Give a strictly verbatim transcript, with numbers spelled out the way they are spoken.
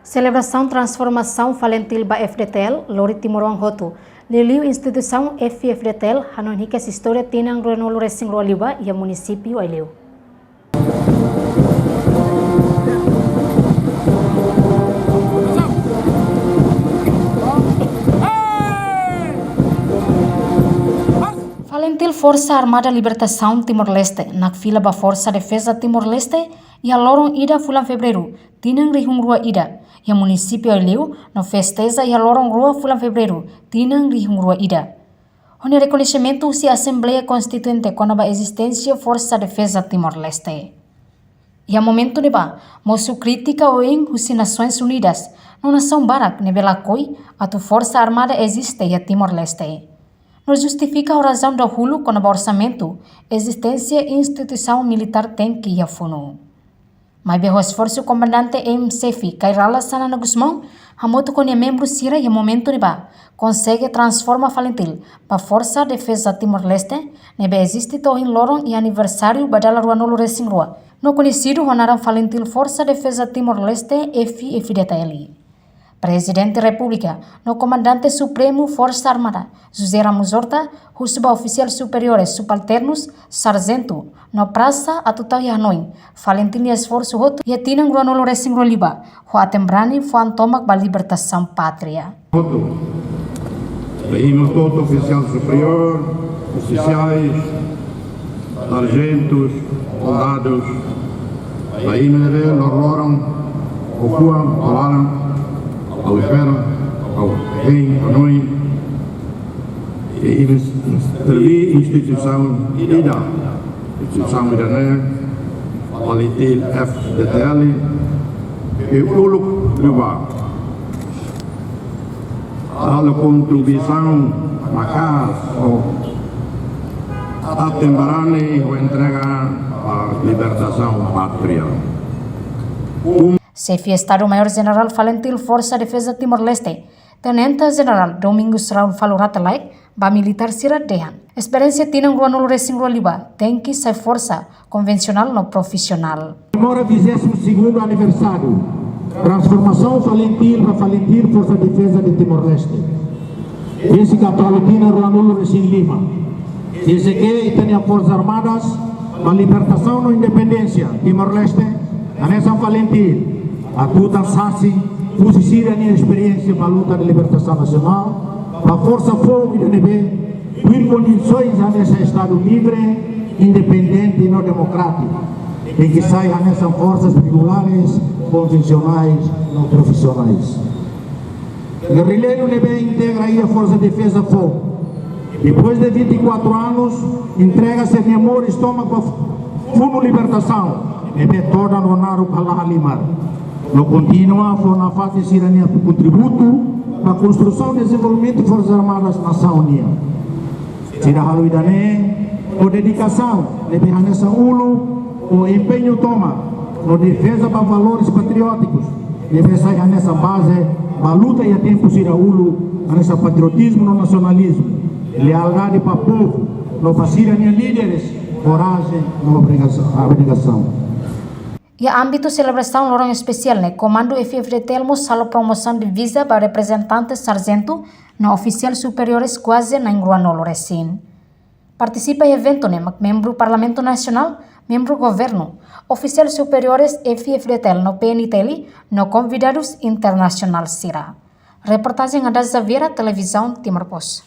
Selebrasaun transformasaun FALINTIL ba F-FDTL lori timoroan hotu, liuliu instituisaun F-FDTL hanoin hikas istória tinan ruanulu-resin-rua liubá iha munisípiu Aileu. FALINTIL, Forsa Armada Libertasaun Timor-Leste, nakfila ba Forsa Defeza Timor-Leste iha loron ida fulan Fevereiru tinan rihun rua ida iha munisípiu Aileu, no festeja iha loron rua fulan Fevereiru tinan rihun rua ida, ho nia rekoñesimentu husi Asembleia Konstituinte kona-ba ezisténsia Forsa Defeza Timor-Leste. Iha momentu ne'ebá, mosu krítika oioin husi Nasoins Unidas no nasaun barak ne'ebé lakohi atu Forsa Armada eziste iha Timor-Leste, no justifika ho razaun dahuluk kona-ba orsamentu, ezisténsia instituisaun militár tenke iha funu. Maibé ho esforsu Komandante M Sefi Kay Rala Xanana Gusmão, hamutuk ho nia membru sira iha momentu ne'ebá, konsege transforma FALINTIL ba Forsa Defeza Timor-Leste, ne'ebé eziste to'o ohin loron iha aniversáriu ba dala ruanulu-resin-rua, no koñesidu ho naran FALINTIL, Forsa Defeza Timor-Leste, F-FDTL. Prezidente Repúblika no Komandante Supremu Forsa Armada, José Ramos Horta, husu ba ofisiál superiores subalternus, sarjentu, no prasa atu tau iha hanoin FALINTIL nia esforsu hotu iha tinan ruanulu-resin-rua liubá, ho aten-brani fó an tomak ba libertasaun pátria. Hotu. Ba imi hotu, ofisiál superiór, ofisiais, sarjentus, soldadus, ba imi ne'ebé loroloron, ho fuan, ho laran, ho infernu, ho hein, ho noin, i imi serví instituisaun ida, instituisaun ida-ne'e, FALINTIL F-FDTL, i uluk liubá, halo kontribuisaun maka'as ho aten-brani ho entrega ba libertasaun pátria. Xefe Estadu-Maiór Jenerál FALINTIL, Forsa Defeza Timor-Leste, Tenente Jenerál Domingos Raul Falur Rate-Laek, ba militár sira dehan: esperiénsia tinan ruanulu-resin-rua liubá tenke sai forsa konvensionál no profisionál. Komemora vigésimo segundo aniversáriu transformasaun FALINTIL ba FALINTIL, Forsa Defeza de Timor-Leste. Esse kapalo tinan ruanulu-resin-lima. Esse ke ita-nia Forsas Armadas ba libertasaun no independénsia Timor-Leste, hanesan FALINTIL, atu tan sasin husi sira-nia esperiénsia ba luta de libertasaun nasionál, ba forsa foun ida ne'ebé tuir kondisoens hanesan Estadu livre, independente no demokrátiku. Tenke sai hanesan forsas regulares, konvensionais no profisionais. Gerrilleiru ne'ebé integra iha Forsa Defeza foun, depois de vinte e quatro anos, entrega sira-nia moris tomak ba funu libertasaun, ne'ebé todan rua naruk hala'o halimar, no kontinua fó nafatin sira-nia kontributu ba konstrusaun dezenvolvimentu Forsas Armadas nasaun nian. Sira halo ida-ne'e ho dedikasaun ne'ebé hanesan uluk, ho empeñu tomak, no defeza ba valores patriótikus ne'ebé sai hanesan baze ba luta iha tempu sira uluk, hanesan patriotizmu no nasionalizmu, lealdade ba povu, no ba sira-nia líderes, korajen no abnega-, abnegasaun. Iha ámbitu selebrasaun loron espesiál ne'e, Komandu F-FDTL mós halo promosaun divisa ba reprezentante sarjentu no ofisiál superiores kuaze na'in ruanulu-resin. Partisipa iha eventu ne'e mak membru Parlamentu Nasionál, membru Governu, ofisiál superiores F-FDTL no P N T L, no konvidadus internasionál sira. Reportajen Ada Xaviera, Televizaun Timor Post.